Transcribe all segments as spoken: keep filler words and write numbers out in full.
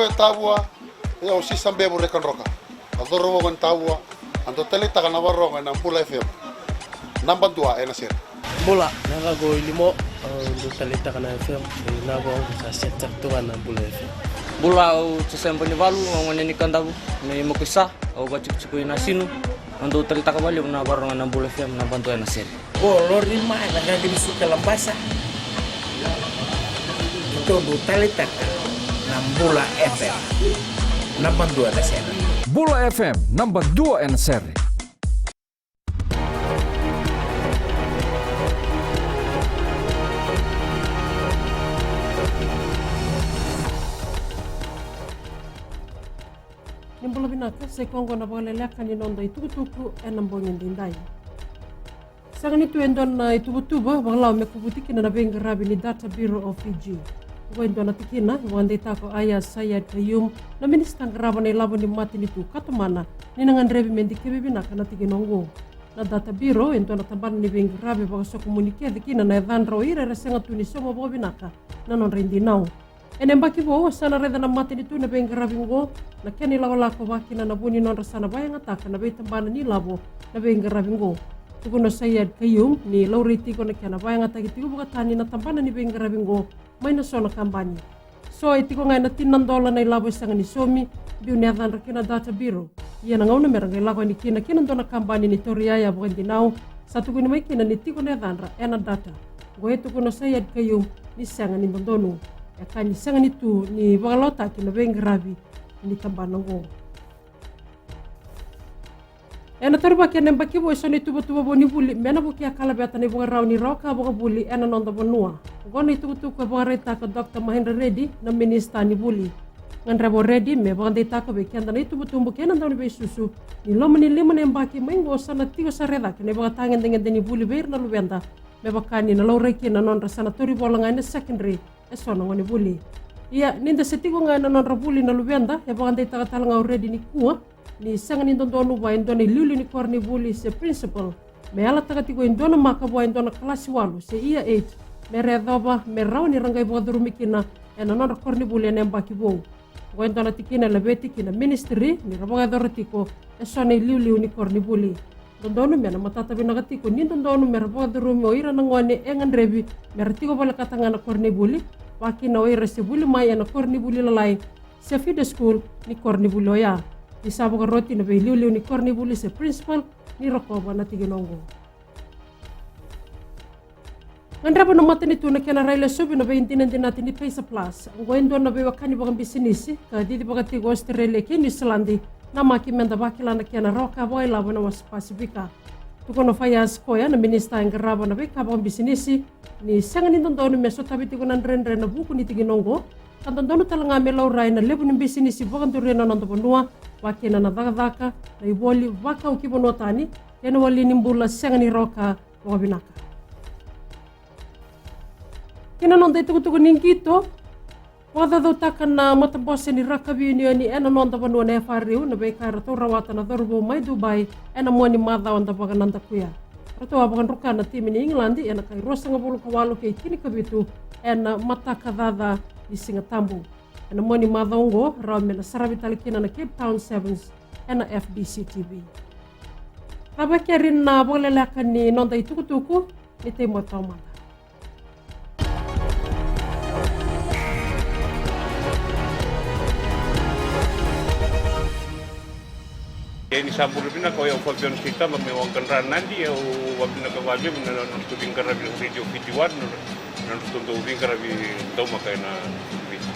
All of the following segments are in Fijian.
E Tavua, e au Sisa Bevu Rekadroka. A coro voko ni Tavua, a dau taleitaka na varogo ena Bula F M. Naba dua ena sere. Bula, na yacaqu o Ilimo, au dau taleitaka na F M, e na vua au sa set tu ga na Bula F M. Bula, au Josemba ni Valu, au gone ni Kadavu, me Mokoisa, au vatikotiko i Nasinu, au dau taleitaka valevu na varogo ena Bula F M, naba dua ena sere. Ko lori mai na gagi ni suka Labasa. Keitou dau taleitaka na Bula F M. Naba dua na sere. Bula F M, naba dua ena sere. Ni bula vinaka, sa i koya oqo na vakaleleka ni noda itukutuku ena bogi edaidai. Sega ni tu e dua na ituvatuva vakalawa me kovuti kina na veiqaravi ni Data Bureau of Fiji. Oqo e dua na tikina e vakadeitaka o Aya Sayed Khaiyum, na minisita qarava na ilavo ni matanitu, ka tomana ni na gadrevi me dikevi vinaka na tikina oqo. Na Data Bureau e dua na tabana ni veiqaravi vakasokomuni kece kina na yacadra o ira era sega tu ni sauma vakavinaka na nodra idinau. Ena yabaki vou, sa na raica na matanitu na veiqaravi oqo, na kena ilakolako vaka kina na vu ni nodra sa na vakayagataka na veitabana ni lavo na veiqaravi oqo. Tukuna o Sayed Khaiyum ni laurai tiko na kena vakayagataki tiko vakatani na tabana ni veiqaravi oqo mai na so na kabani. So e tiko ga ena tini na dola na ilavo e sega ni saumi, biu na yacadra ki na Data Bureau. Ia na gauna me ra qai lako yani kina ki na dua na kabani ni tauri yaya vakadinau, sa tukuni mai kina ni tiko na yacadra ena data. Oqo e tukuna o Sayed Khaiyum ni sega ni dodonu. E kaya ni sega ni tu ni vakalawataki na veiqaravi ni tabana oqo. Ena taurivaki ena yabaki vou e so na ituvatuva vou ni vuli me na vukea kalaveta na ivakarau ni rawa ka vakavuli ena noda vanua. Oqo na itukutuku e vakaraitaka o Doctor Mahendra Reddy, na minisita ni vuli. Gadreva o Reddy me vakadeitaka vei keda na itubutubu kei na dauniveisusu ni loma ni lima na yabaki mai oqo sa na tiko sara e cake na ivakatagedegede ni vuli vei ira na luveda, me vaka ni na laurai kina na nodra sa na tauri vola ga ena secondary e so na gonevuli. Ia, ni da se tiko ga ena nodra vuli na luveda, e vakadeitaka tale ga o Reddy nikua ni sega ni dodonu vua e dua na iliuliu ni koronivuli se principal me yalataka tiko e dua na maka vua e dua na kalasi walu se year eight, me ra yacova me rawa ni ra qai vakacurumi kina ena nodra koronivuli ena yabaki vou. Oqo e dua na tikina e laveti ki na ministry ni ra vakayacora tiko e so na iliuliu ni koronivuli. Dodonu me na matata vinaka tiko ni dodonu me ra vakacurumi o ira na gone e gadrevi me ra tiko volekata ga na koronivuli, vaka kina o ira se vuli mai ena koronivuli lalai se feeder school ni koronivuli oya. Ni sa vakaroti na veiliuliu ni koronivuli se principal ni rokova na tikina oqo. Gadreva na matanitu na kena railesuvi na veidinadinati ni PACER Plus. Oqo e dua na veiwekani vakabisinisi ka cici vaka tiko Australia kei Niusiladi, namaki me da vakila na kena rawa ka vakailavo ena wasa Pasifika. Tukuna o Faiyaz Koya, na minisita e qarava na veika vakabisinisi, ni sega ni dodonu me sotavi tiko na dredre ena vuku ni tikina oqo, ka dodonu tale ga me laurai na levu ni bisinisi vakaduri ena noda vanua, vaka kina na cakacaka, na ivoli vakau ki vanua tani, kei na wali ni bula sega ni rawa ka vakavinaka. Kei na noda itukutuku ni qito, vakacaucautaka na matabose ni rakavi unioni ena noda vanua na F R U na veika eratou rawata na cauravou mai Dubai ena mua ni macawa da vakanadakuya. Ratou a vakadruka na timi ni Igiladi ena kai ruasagavulu ka walu kei tinikavitu ena mataka caca ni Siga Tabu. Ena mua ni macawa oqo, rawa me na saravi tale kina na Cape Town Sevens ena F B C T V. Cava e keri na vakaleleka ni noda itukutuku, ni tei mo taumada. Ia ni sa bula vinaka, o yau Fabian Seitama mai Waqadra, Nadi. Au vakavinavinaka vakalevu na nodratou veiqaravi na Radio Fiji One, na nodratou dau veiqaravi daumaka ena Viti.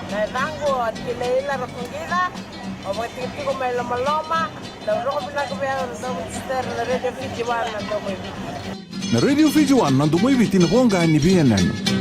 Na yacaqu o Tilaila Rakuqica, au vakatikotiko mai Lomaloma. Dau rogo vinaka vei au na Domo ni Tisatere na Radio Fiji One, na Domo i Viti. Na Radio Fiji One, na Domo i Viti, na voqa ni veiyanuyanu.